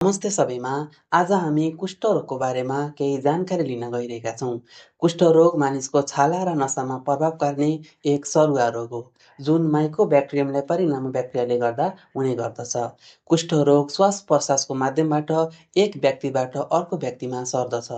नमस्ते सबैमा। आज हामी कुष्ठरोगको बारेमा केही जानकारी लिन गइरहेका छौँ। कुष्ठरोग मानिसको छाला र नसामा प्रभाव पार्ने एक सरुवा रोग हो, जुन माइकोब्याक्टेरियमलाई परिणामी ब्याक्टेरियाले गर्दा हुने गर्दछ। कुष्ठरोग श्वास-प्रश्वासको माध्यमबाट एक व्यक्तिबाट अर्को व्यक्तिमा सर्दछ।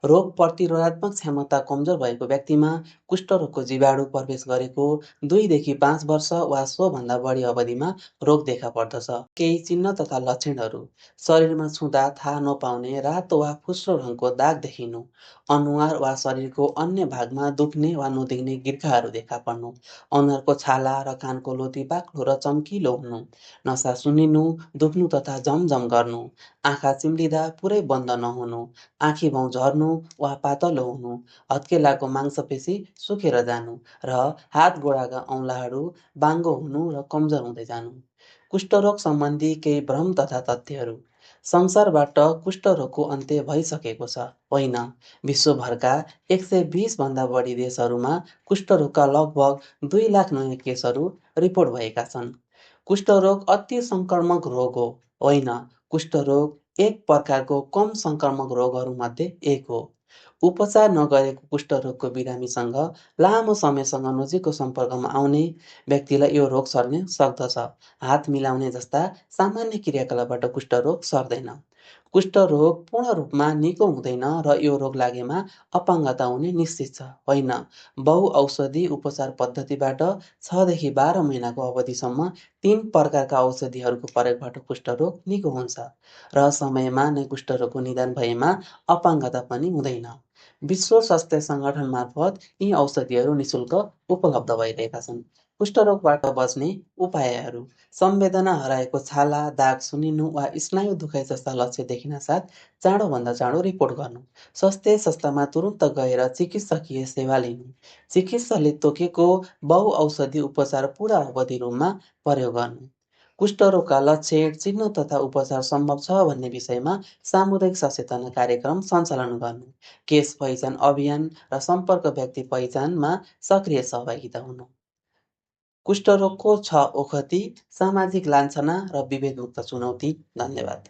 रोग प्रतिरोधात्मक क्षमता कमजोर भएको व्यक्तिमा कुष्ठरोगको जीवाणु प्रवेश गरेको 2 देखि 5 वर्ष वा सोभन्दा बढी अवधिमा रोग देखा पर्दछ। केही चिन्ह तथा लक्षणहरू: शरीरमा छुँदा थाहा नपाउने रातो वा फुस्रो रङको दाग देखिनु, अनुहार वा शरीरको अन्य भागमा दुख्ने वा नदेखिने गिर्खाहरू देखा पर्नु, अनुहारको छाला र कानको लोती बाक्लो र चम्किलो हुनु, नसा सुन्निनु, दुख्नु तथा झमझम गर्नु, आँखा चिम्लिँदा पुरै बन्द नहुनु, आँखी भाउ झर्नु वा पातलो हुनु, हत्केलाको मांसपेशी सुकेर जानु र हात गोडाका औँलाहरू बाङ्गो हुनु र कमजोर हुँदै जानु। कुष्ठरोग सम्बन्धी केही भ्रम तथा तथ्यहरू: संसारबाट कुष्ठरोगको अन्त्य भइसकेको छ? होइन। विश्वभरका 120 भन्दा बढी देशहरूमा कुष्ठरोगका लगभग 2 लाख नयाँ केसहरू रिपोर्ट भएका छन्। कुष्ठरोग अति सङ्क्रामक रोग हो? होइन। कुष्ठरोग एक प्रकारको कम सङ्क्रामक रोगहरूमध्ये एक हो। उपचार नगरेको कुष्ठरोगको बिरामीसँग लामो समयसँग नजिकको सम्पर्कमा आउने व्यक्तिलाई यो रोग सर्न सक्दछ। हात मिलाउने जस्ता सामान्य क्रियाकलापबाट कुष्ठरोग सर्दैन। कुष्ठरोग पूर्ण रूपमा निको हुँदैन र यो रोग लागेमा अपाङ्गता हुने निश्चित छ। होइन, बहुऔषधि उपचार पद्धतिबाट 6 देखि 12 महिनाको अवधिसम्म 3 प्रकारका औषधिहरूको प्रयोगबाट कुष्ठरोग निको हुन्छ र समयमा नै कुष्ठरोगको निदान भएमा अपाङ्गता पनि हुँदैन। विश्व स्वास्थ्य सङ्गठन मार्फत यी औषधिहरू निशुल्क उपलब्ध भइरहेका छन्। कुष्ठरोगबाट बच्ने उपायहरू: संवेदना हराएको छाला, दाग सुन्निनु वा स्नायु दुखाइ जस्ता लक्षण देखिनासाथ चाँडोभन्दा चाँडो रिपोर्ट गर्नु। स्वास्थ्य संस्थामा तुरुन्त गएर चिकित्सकीय सेवा लिनु। चिकित्सकले तोकेको बहुऔषधि उपचार पूरा अवधि रूपमा प्रयोग गर्नु। कुष्ठरोगका लक्षण, चिह्न तथा उपचार सम्भव छ भन्ने विषयमा सामुदायिक सचेतना कार्यक्रम सञ्चालन गर्नु। केस पहिचान अभियान र सम्पर्क व्यक्ति पहिचानमा सक्रिय सहभागिता हुनु। कुष्ठरोगको छ ओखति, सामाजिक लाञ्छना र विभेदमुक्त चुनौती। धन्यवाद।